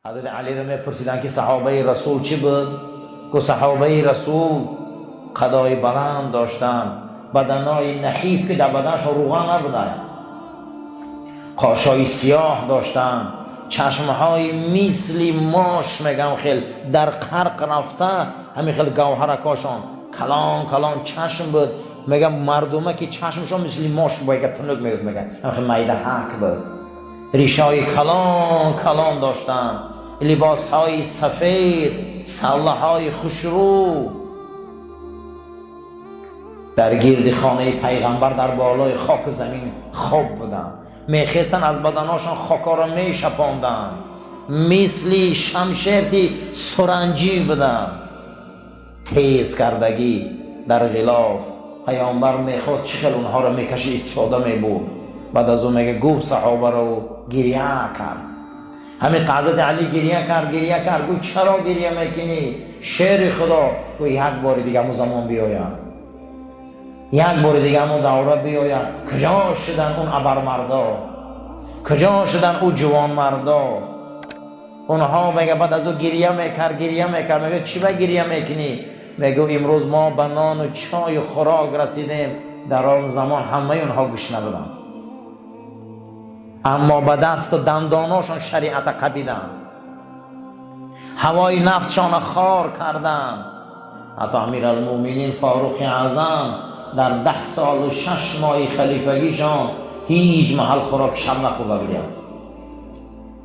Ҳазрати Алиро мепурсиданд, ки саҳобаи Расул чӣ буд? Гуфт саҳобаи Расул қадои баланд доштанд, баданои наҳиф, ки дар баданашон руған набуда, қошои сиёҳ доштанд, чашмҳои мисли мош, мегам хел дар қарқ рафта, ҳамин хел гавҳаракошон калон калон чашм буд. Мегам мардума ки чашмшон мисли мош бойга тунук меёд, мегам ҳамин хел майда ҳак буд, ришои калон калон доштанд, либосҳои сафед, саллаҳои хушрӯ. Дар гирди хонаи пайғамбар дар болои хоку замин хоб буданд, мехестанд, аз баданошон хокҳоро мешапонданд, мисли шамшерти суранҷӣ буданд, тез кардагӣ дар ғилоф. Пайғамбар мехост чӣ хел онҳоро мекашид, истифода мебурд. Баъд аз ӯ мега гуфт саҳобаро гиря кард. Ҳамин ҳазрати Алӣ гиря кард, гиря кард. Гуфт чаро гиря мекунӣ, шери Худо? Гуфт як бори дига ҳамун замон биёяд, як бори дига ҳамун давра биёяд. Куҷо шудан он абармардо, куҷо шудан ӯ ҷувонмардо? Онҳо мега баъд аз ӯ гиря мекард, гиря мекард. Мега чӣ ба гиря мекунӣ? Мегӯ имрӯз мо ба нону чою хӯрок расидем, дар он замон ҳамаи онҳо гушна буданд, аммо ба дасту дандоношон шариата қабиданд, ҳавои нафсшона хор карданд. Ҳатто Амиралмӯминин Форуқи Аъзам дар 10 солу 6 моҳи халифагишон ҳеҷ маҳал хӯроки шаб нахӯрда будиям,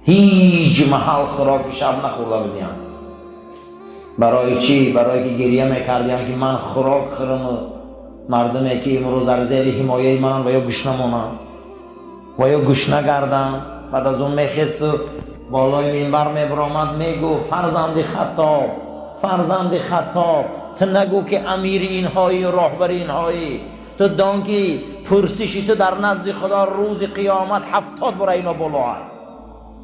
ҳеҷ маҳал хӯроки шаб нахӯрда будиям. Барои чӣ? Барое ки гиря мекардиям, ки ман хӯрок хӯрам, мардуме ки имрӯз дар зери ҳимояи мананд ва ё гушна монанд ва ё гушна гарданд. Баъд аз он мехесту болои минбар мебаромад, мегуфт: фарзанди Хаттоб, фарзанди Хаттоб, ту нагӯ ки амири инҳоӣ, роҳбари инҳоӣ. Ту дон, ки пурсиши ту дар назди Худо рӯзи қиёмат 70 бора ино болоад.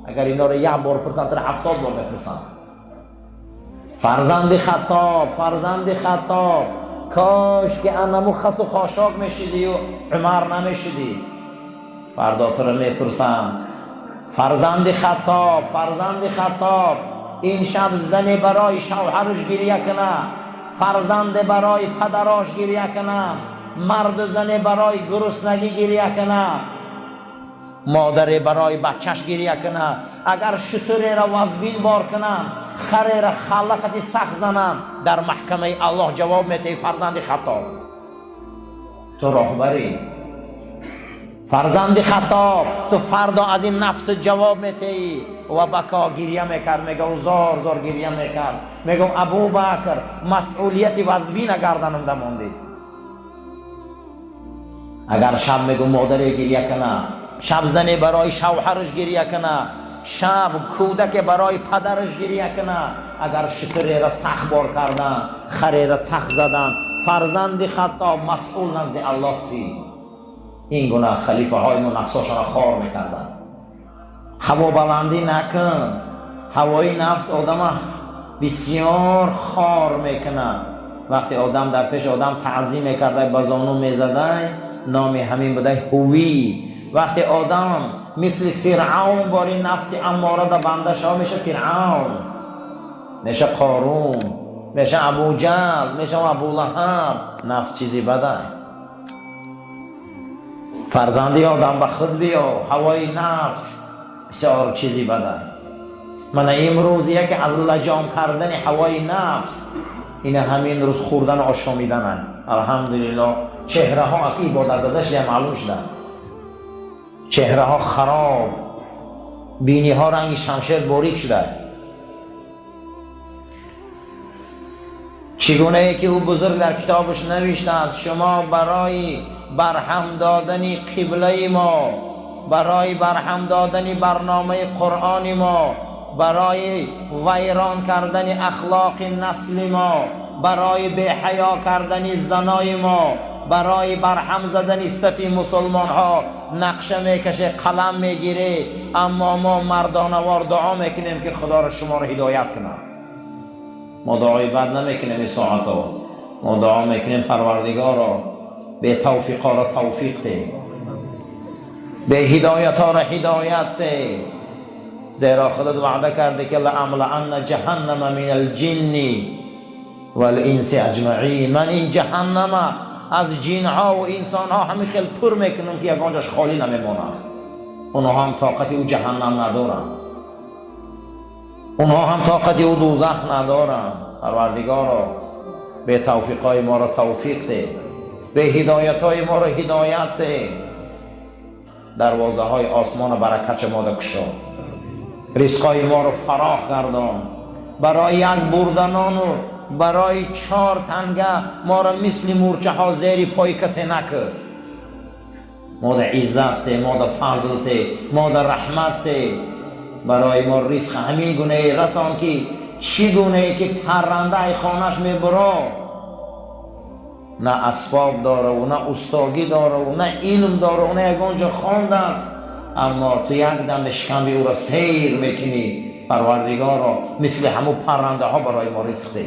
Агар инора як бор пурсанд, туро 70 бор мепурсанд. Фарзанди Хаттоб, фарзанди Хаттоб, кош ки анаму хасу хошок мешидию Умар намешидӣ, фардо туро мепурсам. Фарзанди Хаттоб, фарзанди Хаттоб, ин шаб зане барои шавҳараш гиря куна, фарзанде барои падарош гиря куна, марду зане барои гуруснагӣ гиря куна, модаре барои бачаш гиря куна, агар шутуреро вазбин бор кунанд, хареро халақати сахт зананд, дар маҳкамаи Аллоҳ ҷавоб метаҳӣ. Фарзанди Хаттоб, ту роҳбарӣ. Фарзанди Хаттоб, ту фардо аз ин нафс ҷавоб метаҳӣ. Ва бако, гиря мекард, мега зор зор гиря мекард. Мегӯм Абубакр, масъулияти вазбина гарданамда мондӣ. Агар шаб, мегӯ, модаре гиря куна, шаб зане барои шавҳараш гиря куна, шаб кӯдаке барои падараш гиря куна, агар шутуреро сахт бор кардан, хареро сахт задан, фарзанди Хаттоб, масъул назди Аллоҳ тӣ. Ин гуна халифаҳои мо нафсошонро хор мекарданд. Ҳавобаландӣ накун, ҳавои нафс одама бисёр хор мекунад. Вақте одам дар пеши одам таъзим мекардай, ба зону мезадай, номи ҳамин будай ҳувӣ. Вақте одам мисли Фиръавн бори нафси амморада банда шава, меша Фиръавн, меша Қорун, меша Абуҷал, меша Абулаҳаб. Нафс чизи бадай. Фарзанди одам, ба худ биё, ҳавои нафс бисёр чизи бадай. Мана имрӯз яке аз лаҷом кардани ҳавои нафс ина ҳамин рӯз хӯрдану ошомиданай. Алҳамдулиллоҳ, чеҳраҳо аки ибодатзада шуда, маълум шуда, чеҳраҳо хароб, биниҳо ранги шамшер борик шуда. Чӣ гунае ки ӯ бузург дар китобаш навиштааст: шумо барои барҳам додани қиблаи мо, барои барҳам додани барномаи Қуръони мо, барои вайрон кардани ахлоқи насли мо, барои беҳаё кардани занои мо, барои барҳам задани сафи мусулмонҳо нақша мекаше, қалам мегирӣ, аммо мо мардонавор дуо мекунем, ки Худоро шуморо ҳидоят кунад. Мо дуои бад намекунем ин соато, мо дуо мекунем: Парвардигоро, бетавфиқоро тавфиқ те, беҳидоятҳоро ҳидоят те. Зеро худат ваъда кардӣ ки лаамлаанна ҷаҳаннама минал ҷинни вал-инси аҷмаин. Ман ин ҷаҳаннама аз ҷинҳо ва инсонҳо ҳамин хел пур мекунам ки ягон ҷош холӣ намемонад. Онҳо ҳам тоқати ӯ ҷаҳаннам надоранд, онҳо ҳам тоқати ӯ дӯзах надоранд. Парвардигоро, бетавфиқҳои моро тавфиқ де, беҳидоятҳои моро ҳидоят де, дарвозаҳои осмону баракатша мода кушо, ризқҳои моро фарох гардон. Барои як бурданону барои 4 танга моро мисли мӯрчаҳо зери пои касе накар. Мода иззат те, мода фазл те, мода раҳмат те. Барои мо ризқ ҳамин гунае расон ки чӣ гунае ки парранда ай хонаш мебуро, на асбоб дораву, на устогӣ дораву, на илм дораву, на ягон ҷо хондааст, аммо ту як дам шикамби ӯро сейр мекунӣ. Парвардигоро, мисли ҳамун паррандаҳо барои мо ризқ де.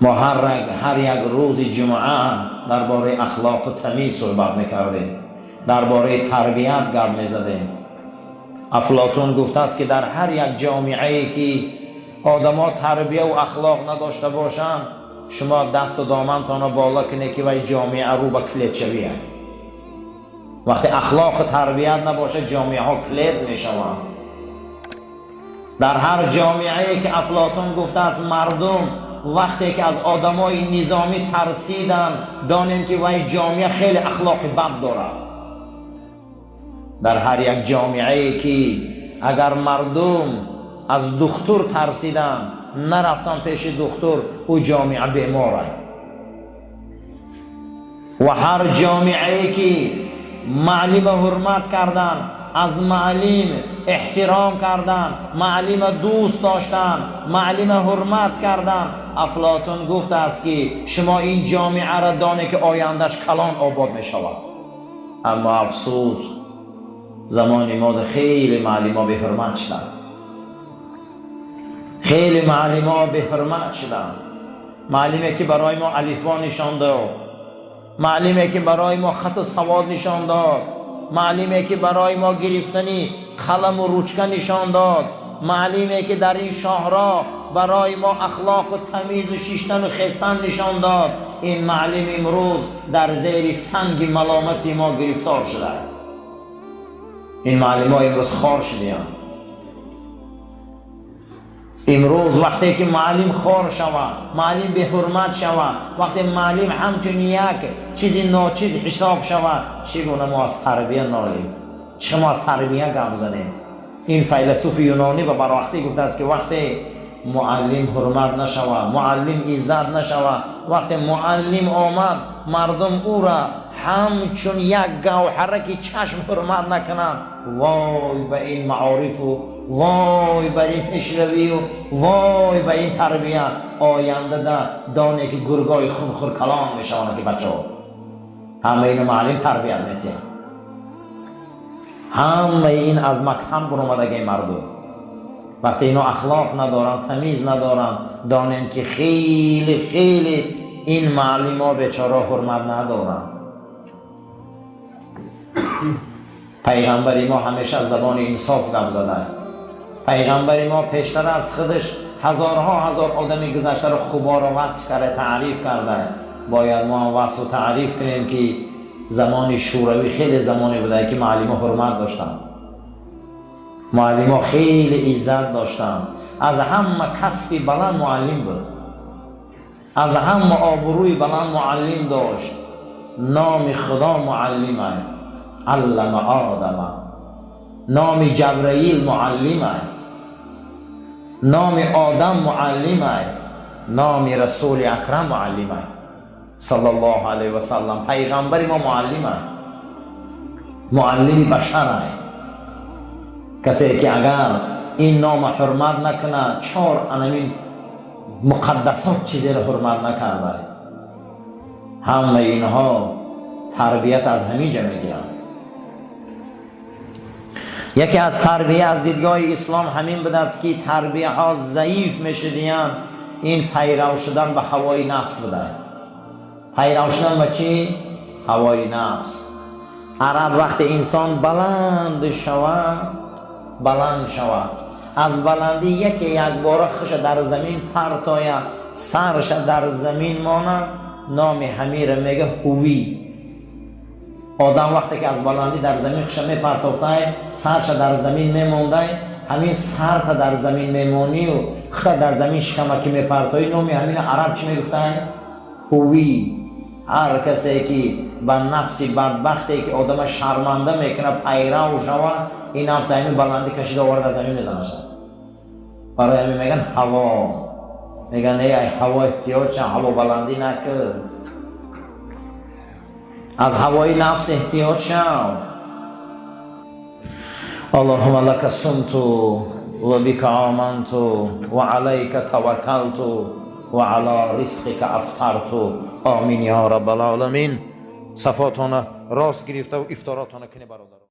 Мо ҳар як рӯзи ҷумъа дар бораи ахлоқу тамиз суҳбат мекардем, дар бораи тарбият гап мезадем. Афлотун гуфтааст ки дар ҳар як ҷомиае ки одамо тарбияву ахлоқ надошта бошанд, шумо дасту домантонро боло кунед ки вай ҷомиа рӯ ба клетшавия. Вақте ахлоқу тарбият набошад, ҷомиаҳо клет мешаванд. Дар ҳар ҷомиае ки Афлотун гуфтааст, мардум вақте ки аз одамои низомӣ тарсиданд, донем ки вай ҷомиа хеле ахлоқи бад дорад. Дар ҳар як ҷомиае ки агар мардум аз духтур тарсиданд, нарафтанд пеши духтур, ӯ ҷомиа бемор аст. Ва ҳар ҷомиае ки маълима ҳурмат карданд, аз маълим эҳтиром карданд, маълима дӯст доштанд, маълима ҳурмат карданд, Афлотун гуфтааст ки шумо ин ҷомиаро доне ки ояндаш калон обод мешавад. Аммо афсӯс, замони мо хеле маълимо беҳурмат шуданд, хеле маълимо беҳурмат шуданд. Маълиме ки барои мо алифбо нишон дод, маълиме ки барои мо хату савод нишон дод, маълиме ки барои мо гирифтани қаламу ручка нишон дод, маълиме ки дар ин шоҳроҳ барои мо ахлоқу тамизу шиштану хестан нишон дод, ин маълим имрӯз дар зери санги маломати мо гирифтор шуда. Ин маълимҳо имрӯз хор шудиянд. Имрӯз вақте ки маълим хор шава, маълим беҳурмат шава, вақте маълим ҳамчун як чизи ночиз ҳисоб шава, чӣ гуна мо аз тарбия нолем? Чӣ мо аз тарбия гап занем? Ин файласуфи юнонӣ ба барвақтӣ гуфтааст ки вақте муаллим ҳурмат нашава, муаллим иззат нашава, вақте муаллим омад, мардум ӯра ҳамчун як гавҳараки чашм ҳурмат накунанд, вой ба ин маорифу, вой ба ин пешравию, вой ба ин тарбия. Ояндада доне ки гургои хунхур калон мешаванд ки бачаҳо. Ҳама ино маълим тарбият метиҳанд. Ҳамаи ин аз мактаб баромадаги мардум. Вақте ино ахлоқ надоранд, тамиз надоранд, донем ки хеле хеле ин маълимо бечора ҳурмат надоранд. Пайғамбари мо ҳамеша аз забони инсоф гап зада. Пайғамбари мо пештар аз худаш ҳазорҳо ҳазор одами гузаштаро хуборо васф карда, таъриф карда. Бояд мо ҳам васфу таъриф кунем ки замони шӯравӣ хеле замоне буда ки маълимо ҳурмат доштанд, муаллимо хеле иззат доштанд. Аз ҳама касби баланд муаллим буд, аз ҳама обрӯи баланд муаллим дошт. Номи Худо муаллима, аллама Одама. Номи Ҷабраил муаллима, номи Одам муаллима, номи Расули Акрам муаллима саллаллоҳу алайҳи васаллам. Пайғамбари мо муаллима, муаллими башара. Касе ки агар ин нома ҳурмат накунад, чор анамин муқаддасот чизеро ҳурмат накарда. Ҳамаи инҳо тарбият аз ҳамин ҷа мегиранд. Яке аз тарбия аз дидгоҳи ислом ҳамин будааст ки тарбияҳо заиф мешудиянд, ин пайрав шудан ба ҳавои нафс буда. Пайрав шудан ба чӣ? Ҳавои нафс. Араб вақте инсон баланд шавад, баланд шавад, аз баландӣ яке якбора хуша дар замин партоя, сарша дар замин монад, номи ҳамира мега ҳувӣ. Одам вақте ки аз баландӣ дар замин хуша мепартофтай, сарша дар замин мемондай, ҳамин сарта дар замин мемонию хута дар замин шикамакӣ мепартоӣ, номи ҳамина араб чӣ мегуфтай? Ҳувӣ. Ҳар касе ки ба нафси бадбахте ки одама шарманда мекунад, пайрав шавад, ин нафс ҳамин баландӣ кашида оварда замин мезанаша. Барои ҳамин меган ҳаво, меган: «Эй, ай ҳаво эҳтиёт ша, ҳаво баландӣ накун, аз ҳавои нафс эҳтиёт шав». اللهم لك صمت وبك آمنت وعليك توكلت وعلى رزقك أفطرت. آمين يا رب العالمين. Сафотона рост гирифтаву ифторотона кунӣ, бародаро.